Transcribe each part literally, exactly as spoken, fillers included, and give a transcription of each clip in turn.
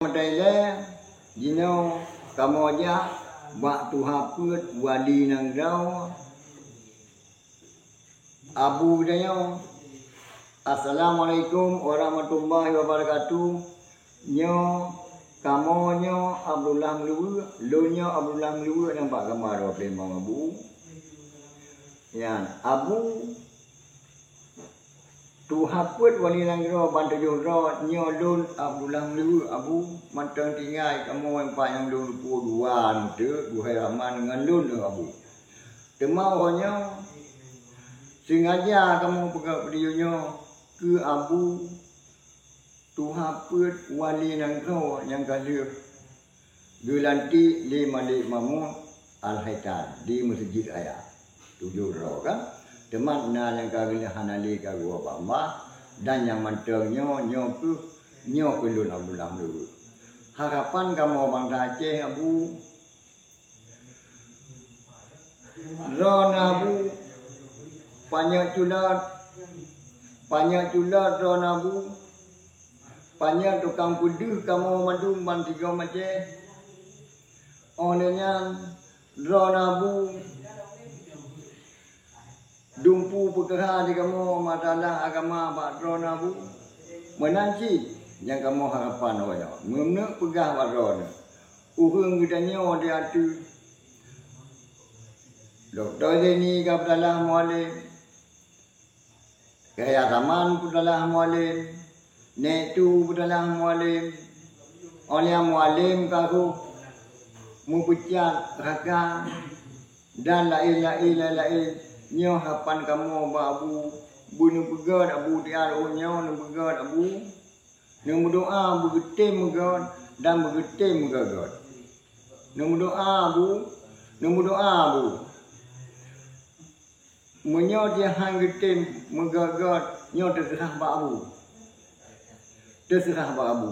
Meutai lé, jinoe kamoe jak bak tuha peuet wali nanggroe Abu tanyoe. Assalamualaikum warahmatullahi wabarakatuh. Nyoe kamoe nyoe Abdullah Meuluweuk, lôn nyoe Abdullah Meuluweuk nampak gamba droe preman Abu. Nyan Abu tuha peuet wali nanggroe ban tujoh droe, nyoe lôn Abdullah Meuluweuk Abu, mantong tinggai kamoe empat nyang lôn lupo dua nute, Guhai Rahman ngon lôn Abu. Teuma uroe nyoe sengaja kamoe peugah video nyoe keu Abu tuha peuet wali nanggroe nyang ka lheueh geulantik lé Malik Mahmud Al-Haitami di Meuseujid Raya. Tujoh droe kan? Teuma na nyang ka geulah hana lé ka geuwoe bak Allah, dan nyang mantong nyoe, nyoe keuh, nyoe keuh lôn Abdullah Meuluweuk. Harapan kamoe bansa Aceh Abu, droeneuh Abu, panyöt culot, panyöt culot droeneuh Abu, panyöt tukang peudeuh kamoe mandum ban tiga macam. Óh lheueh nyan, droeneuh Abu dumpu peukeuha di kamoe masalah agama bak droeneuh Abu. Meunan cit nyang kamoe harapan awai nyoe. Meuneuk peugah bak droeneuh, ureuëng geutanyoe di ateueh Dokto Zaini ka peutalah Mualem, Yahya Saman peutalah Mualem, Netu peutalah Mualem, óh lheueh Mualem ka rhoh meupeucat raka dan laén-laén, laén-laén. Nyoe harapan kamoe bak Abu, beuneupeugét Abu tiat uroe nyoe neupeugét Abu, neumeudoa beugeutem meugét dan beugeutem meugét-gét. Neumeudoa Abu, neumeudoa Abu. Meunyoe jih han geutem meugét-gét, nyoe teuseurah bak Abu. Teuseurah bak Abu.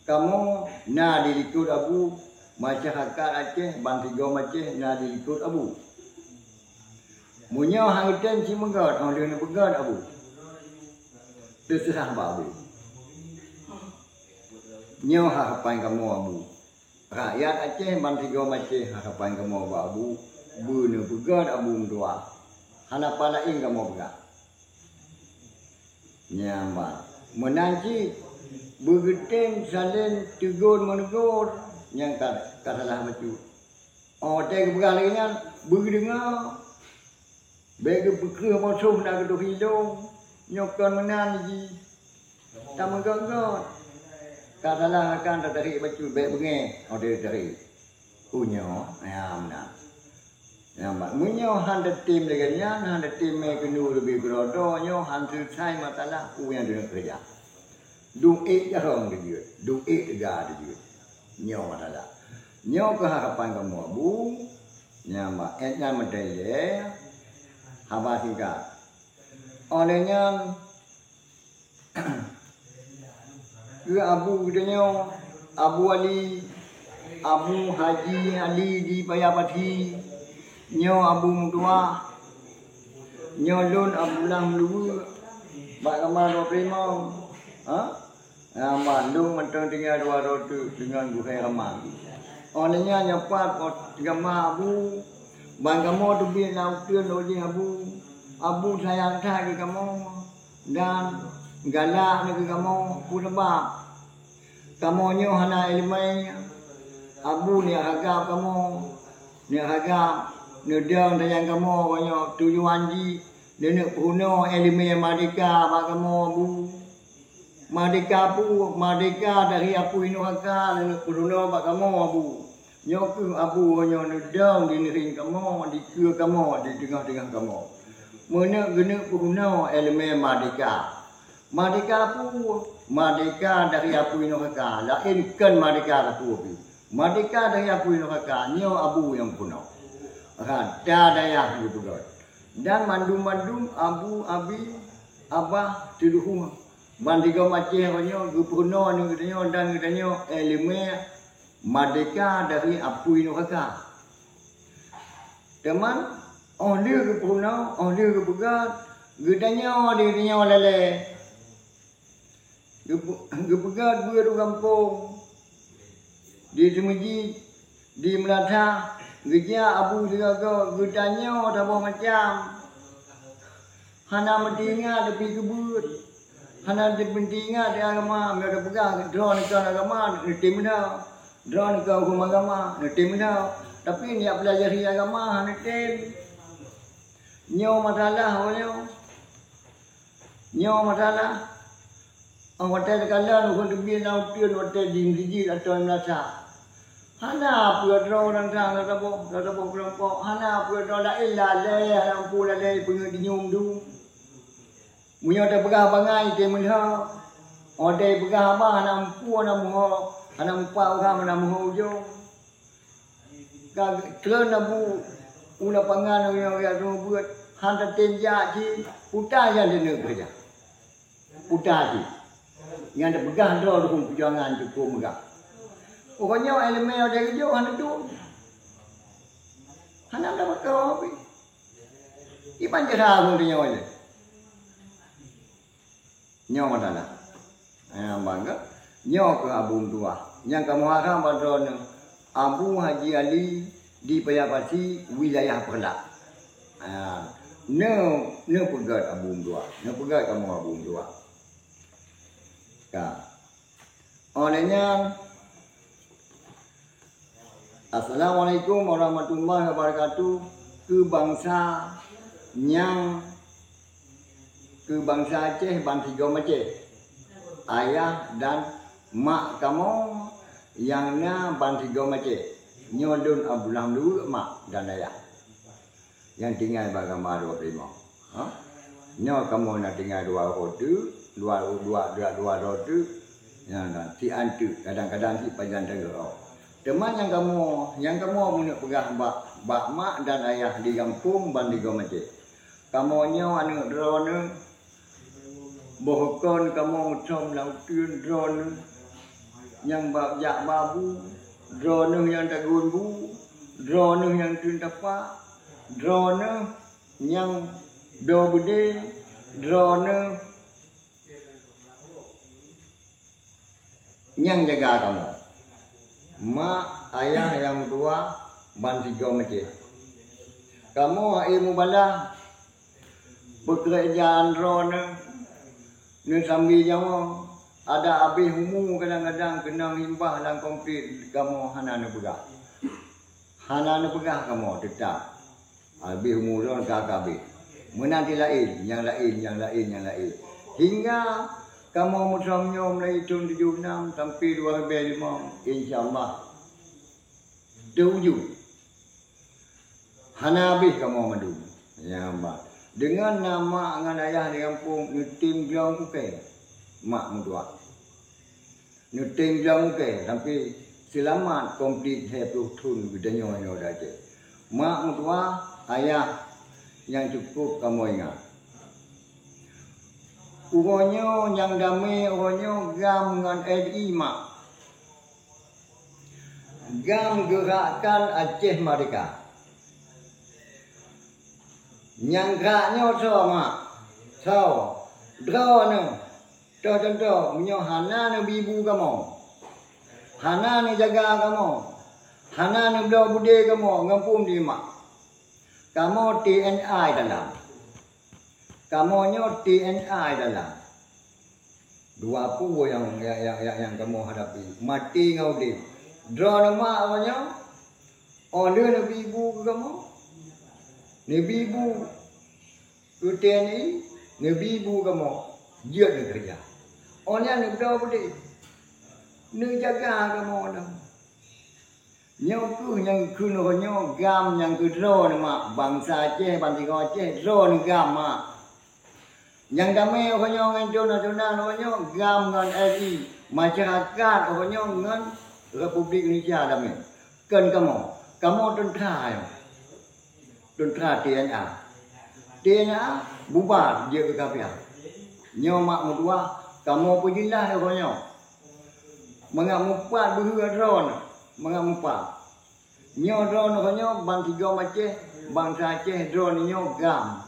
Kamoe na di likot Abu, masyarakat Aceh, bansigom Aceh na di likot Abu. Meunyoe han geutem cit meugét, óh lheueh neupeugét Abu. Teuseurah bak Abu. Nyoe harapan kamoe Abu. Rakyat Aceh bansigom Aceh harapan kamoe bak Abu, beuneupeugét Abu meutuah. Hana peue laén kamoe peugah. Nyan ban. Meunan cit, beugeutem saleuem teugôt meuneugur nyang ka, ka salah bacut. Óh watée geupeugah lagée nyan, beugeudeungoe. Bék geupeukreueh musoh na geutuhi lôn, nyoe kon meunan jih. Tameugét-gét. Ka salah akan tatarék bacut bék beungéh, óh tatarék. Ueh nyoe, nyang meunan. Nyang ba-, meunyoe han teutem lagée nyan, han teutem mé keunoe leubeh keudroe-droe, nyoe han seuleusai masalah peue nyang droeneuh keureuja. Duek jarong teujeuet, duek teuga teujeuet. Nyoe masalah. Nyoe keuh harapan kamoe Abu, nyang ba-, eh, nyan meuteulée, haba singkat. Óh lheueh nyan, keu Abu geutanyoe, Abu Ali, Abu Haji Ali di Paya Pati, nyoe Abu meutuah, nyoe lôn Abdullah Meuluweuk, bak gama dua peurimong. Ha? Nyang mandum mantong tinggai dua droe teuk deungon Guhai Rahman. Óh lheueh nyan nyoe pat gama Abu, ban kamoe teubiet lam uteuen lôn jih Abu. Abu sayang that keu kamoe dan galak lé keu kamoe. Peue sabab? Kamoe nyoe hana iéleumé. Abu neuk ragab kamoe, neuk ragab, neudong tajang kamoe, nyoe tujuan jih neuneuk peurunoe iéleumé merdeka bak kamoe Abu. Merdeka peue? Merdeka dari apui nuraka, neuneuk peurunoe bak kamoe Abu. Nyoe keuh Abu nyoe neudong di neuring kamoe, di keue kamoe, di teungoh-teungoh kamoe. Meuneuk geuneuk peurunoe iéleumé merdeka. Merdeka peue? Merdeka dari apui nuraka, laén kon merdeka sapeue pih. Merdeka dari apui nuraka, nyoe Abu nyang peurunoe. Rata dayah geupeugét. Dan mandum-mandum Abu, Abi, Abah, Teuluhu, bansigom Aceh nyoe geupeurunoe nyoe geutanyoe dan geutanyoe iéleumé merdeka dari apui nuraka. Teuma, óh lheueh geupeurunoe, óh lheueh geupeugét, geutanyoe di geutanyoe lalée. Geupe-, geupeugét beuet u gampông. Di Seumeujid, di Meulatra, geujak Abu sigoe-goe, geutanyoe saboh macam. Hana meuteuingat tapi keubeut. Hana meuteuingat di agama, meunyoe tapeugah droeneuh kon agama, neutem meunoe. Droeneuh kon huköm agama, neutem meunoe. Tapi neujak peulajari agama, hana tem. Nyoe masalah, oh, nyoe. Nyoe masalah. Óh watèe teukalon ureueng teubiet lam uteuen watèe di meuseujid atau meulasa. Hana peue droe nyan, saboh, saboh keulompok. Hana peue droe laén lalè, hana peue lalè peungeut dinyum dum. Meunyoe tapeugah bangai, tem meulhö. Óh watèe peugah haba, hana meupeue, hana meuho, hana meupat uram, hana meuho ujong. Ka keuleuen Abu u lapangan, nyoe jak seumeubeuet, han tatem jak cit, puta nyan deuneueng keureuja. Puta cit. Nyan teupeugah droe dukung peujuangan cukôp meugah. Uroe nyoe ileumèe watèe geujok hana dum. Hana meudapat keu pih. Iban jeuet ureueng tanyoe lé. Nyoe meudalah. Nyang bangga. Nyoe keuh Abu Meutuah. Nyang kamoe harab bak droeneuh, Abu Haji Ali di Paya Pasi, wilayah Peureulak. Ha, neu-, neupeugèt Abu Meutuah. Neupeugèt kamoe Abu Meutuah. Ka. Óh lheueh nyan, Assalamualaikum warahmatullahi wabarakatuh. Keu bansa nyang, keu bansa Aceh bansigom Aceh. Ayah dan mak kamoe nyang na bansigom Aceh. Nyoe lôn Abdullah Meuliweuk, mak dan ayah. Nyang tinggai bak gamba dua puluh lima. Ha? Nyoe kamoe na tinggai dua droe teuk, dua, dua, dua, dua droe teuk. Nyan na, si anteuk, kadang-kadang si pajan teungoh. Teuma nyang kamoe, nyang kamoe meuneuk peugah bak, bak mak dan ayah di gampông bansigom Aceh. Kamoe nyoe aneuk droeneuh, boh kon kamoe meusom lam uteuen droeneuh nyang ba-, jak ba bu, droeneuh nyang tagun bu, droeneuh nyang teun tapak, droeneuh nyang do beudé, droeneuh nyang jaga kamoe. Mak, ayah nyang meutuah, bansigom Aceh. Kamoe hana mubalah peukeurjaan droeneuh, neusambi nyoe, adak abéh umu kadang-kadang keunong imbah lam konflik kamoe hana neupeugah. Hana neupeugah kamoe teutap. Abéh umu droeneuh ka, ka abéh. Meunan cit laén, nyang laén, nyang laén, nyang laén. Hingga kamoe meusom nyoe mulai thôn tujoh nam sampai dua ribèe limong, insya Allah. Teuujông. Hana abéh kamoe mandum. Ya, bah. Deungon na mak ngon ayah di gampông neutem glong ukèe. Mak meutuah. Neutem glong ukèe sampai seulamat konflik lhèe ploh thôn geutanyoe nyoe di Aceh. Mak meutuah, ayah nyang cukôp kamoe ingat. Uroe nyoe nyang damé, uroe nyoe GAM ngon R I, mak. GAM Gerakan Aceh Merdeka. Nyang grak nyoe soe, mak? Soe? Droeneuh. Toh contoh, meunyoe hana neubi bu kamoe, hana neujaga kamoe, hana neubloe beudé kamoe, ngon peue neubi mak? Kamoe T N A dalam. Kamoe nyoe T N A dalam. Dua peue nyang, nyang, nyang, nyang, nyang kamoe hadapi, maté ngon udép. Droeneuh mak awaknyan, óh lheueh neubi bu keu kamoe, neubi bu keu T N I, neubi bu kamoe, jeuet neukeureuja. Óh lheueh neubloe beudé, neujaga kamoe nyan. Nyoe kheueh nyang kheun uroe nyoe GAM nyang keudroe nyoe mak, bansa Aceh, bansigom Aceh, droe nyoe GAM mak. Nyang damé uroe nyoe ngon internasional uroe nyoe GAM ngon R I, masyarakat uroe nyoe ngon Republik Indonesia damé. Kon kamoe, kamoe teuntra nyoe. Teuntra T N A. T N A bubar jeuet keu kafé. Nyoe mak meutuah, kamoe peujeulaih uroe nyoe. Mangat mupat beuhe droeneuh, mangat mupat. Nyoe droeneuh nyoe bansigom Aceh, bansa Aceh droeneuh nyoe GAM.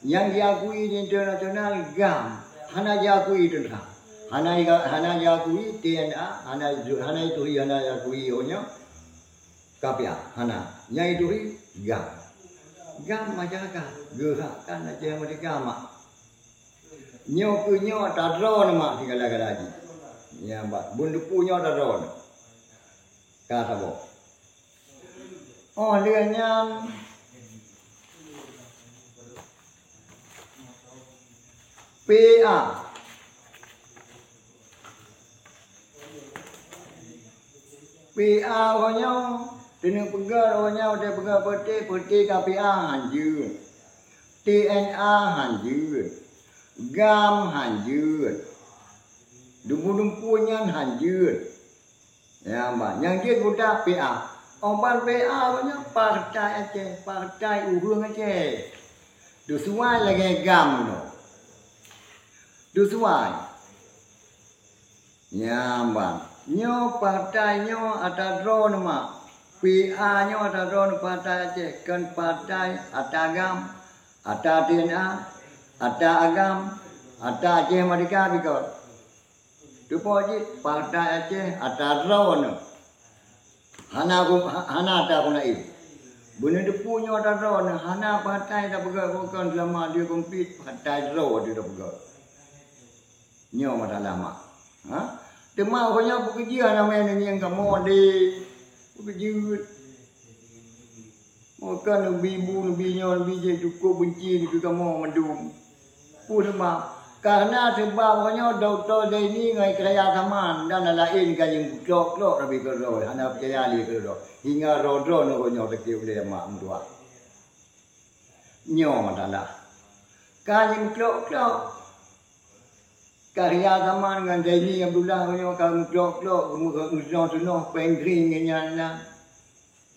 Nyang jiakui di internasional GAM, hana jiakui teuntra. Hana jiga-, hana jiakui T N A, hana, hana jituri, hana jiakui awaknyan K P A, hana. Nyang jituri GAM. GAM masyarakat, Gerakan Aceh Merdeka mak. Nyoe keuh nyoe ata droe nyoe mak, sigala-gala jih. Nyan bah, bun teupeu nyoe ata droe nyoe. Ka saboh. Oh lheueh nyan P A. P A awaknyan, keuneuk peugah awaknyan watée peugah peuté, peuté ka P A hanjeuet. T N A hanjeuet. GAM hanjeuet. Dumpu-dumpu nyan hanjeuet. Nyan bah, nyang jeuet geudak P A. Óh ban P A awaknyan Partai Aceh, Partai Ureuëng Aceh. Deusuai lagée GAM nyoe. Deusuai. Nyan bah, nyoe partai nyoe ata droe nyoe mak. P A nyoe ata droe nyoe Partai Aceh, kon partai ata GAM, ata T N A, ata AGAM, ata Aceh Merdeka bikot. Teupeue jih Partai Aceh ata droe nyoe. Hana ku-, ha-, hana ata ku laén. Beuneuteupeu nyoe ata droe nyoe, hana partai tapeugah bukon seulama dia komplit, partai droe dia tapeugah. Nyoe masalah mak. Ha? Teuma uroe nyoe peukeujeuet hana meunan nyang kamoe deh. Peukeujeuet. Maka neubi bu, neubi nyoe, neubi jih cukôp beunci keu kamoe mandum. Peue sabab? Kareuna sabab uroe nyoe Dokto Zaini ngon Yahya Saman dan laén ka jimeuklok-klok Nabi keudroe, hana peucaya lé keudroe. Hingga droe-droe nyoe uroe nyoe sakét ulée mak meutuah. Nyoe masalah. Ka jimeuklok-klok. Ka Yahya Saman ngon Zaini Abdullah nyoe ka meuklok-klok, geumeukeuseunoh-seunoh péng kring nyan na.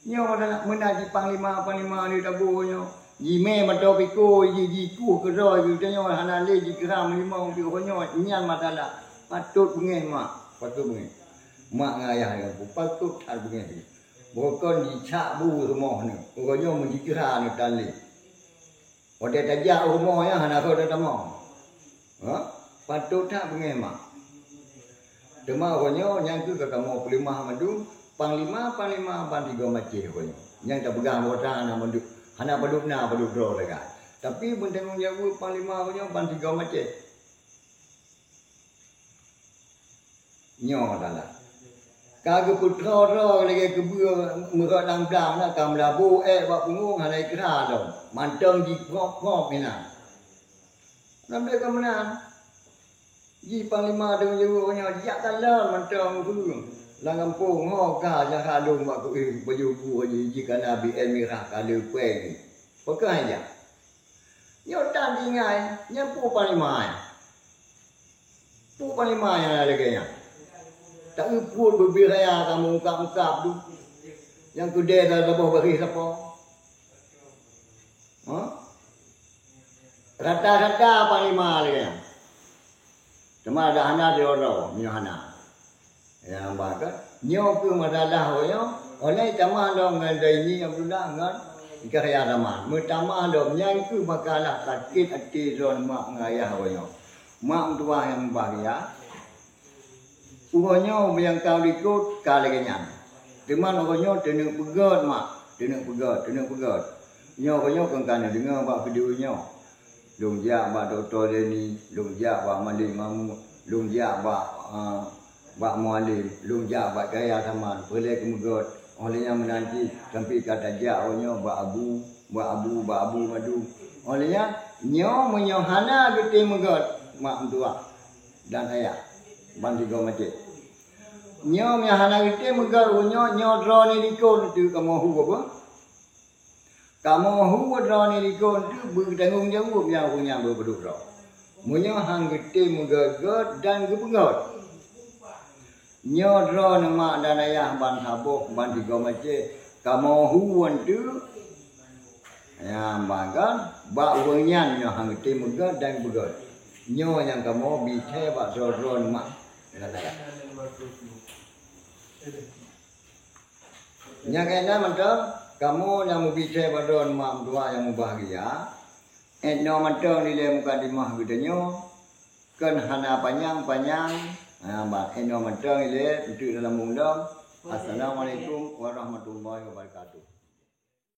Nyoe meunan, meunan cit panglima-panglima di tabu nyoe. Jimé mantong piko ji, jikueh keudroe geutanyoe hana lé jikeuram limong pih uroe nyoe. Nyan masalah. Patot beungéh mak, patot beungéh. Mak ngon ayah nyan pun patot that beungéh. Bukon jicak bu rumoh nyoe. Uroe nyoe meujikeuram nyoe tan lé. Watée tajak u rumoh nyan hana rhot tatamong. Ha? Patot that beungéh mak. Teuma uroe nyoe nyang keuh ka kamoe peuleumah mandum, panglima-panglima ban tigo macéh uroe nyoe. Nyang tapeugah meukosa hana mandum, hana padub na padub droe lagée. Tapi meutanggong jaweueb panglima uroe nyoe ban tigo macéh. Nyoe masalah. Ka geupeutroe-troe lagée keubeue meurot lam blang na ka meulabu ék bak punggong hana ikra lom. Mantong jiprop-prop inan. Lam ka meunan. Ji panglima deungon jaweueb nyoe jak kalon mantong ureuëng. Lam gampông ho ka jaha lôn bak kuéh bajôh bu ji, ji kana B N mirah ka leupée ni. Pakon jak? Nyoe tan tinggai, nyan peue panglima nyan? Peue panglima nyang lagée nyan? Taeu peuet bubé raya kamoe ungkab-ungkab tu. Nyang keudeh saboh baréh sapo. Ha? Rata-rata panglima lagée nyan. Teuma dak hana sidroe-droe, meunyoe hana. Nyang ba ka, nyoe keuh masalah uroe nyoe, oleh tamah lom ngon Zaini Abdullah ngon Yahya Saman. Meutamah lom nyan keuh makalah sakét até droe mak ngon ayah uroe nyoe. Mak meutuah nyang mubahgia, uroe nyoe nyang ka likot ka lagée nyan. Teuma uroe nyoe teuneuk peugét mak, teuneuk peugét, teuneuk peugét. Nyoe uroe nyoe kon ka neudeungoe bak video nyoe. Lôn jak bak Dokto Zaini, lôn jak bak Malem Mahmud, lôn jak bak, a, bak Mualem, lôn jak bak Yahya Saman, peureulée keumeugét. Óh lheueh nyan meunan cit, sampoe ka tajak uroe nyoe bak Abu, bak Abu, bak Abu Madu. Óh lheueh nyan, nyoe meunyoe hana geutem meugét mak meutuah dan ayah, ban tigo macéh. Nyoe meunyoe hana geutem meugét uroe nyoe, nyoe droeneuh likot teuk kamoe hu apa? Kamoe hu droeneuh likot teuk beutanggong jaweueb nyang ureuëng nyang beupadub droe. Meunyoe han geutem meugét-gét dan geupeugét. Nyoe droeneuh mak dan ayah ban saboh ban tigo macéh, kamoe hu teuk. Nyang ban kan, bak ureuëng nyan nyoe han geutem meugét dan geupeugét. Nyoe nyang kamoe bisé bak droe-droeneuh mak dan ayah. Nyang keunan mantong, kamoe nyang meubisé bak droeneuh mak meutuah nyang mubahgia, 'et noe mantong dilée mukadimah geutanyoe, Kon hana panyang-panyang, ha, bah, inoe mantong ilée, untuk dalam undang. Assalamualaikum warahmatullahi wabarakatuh.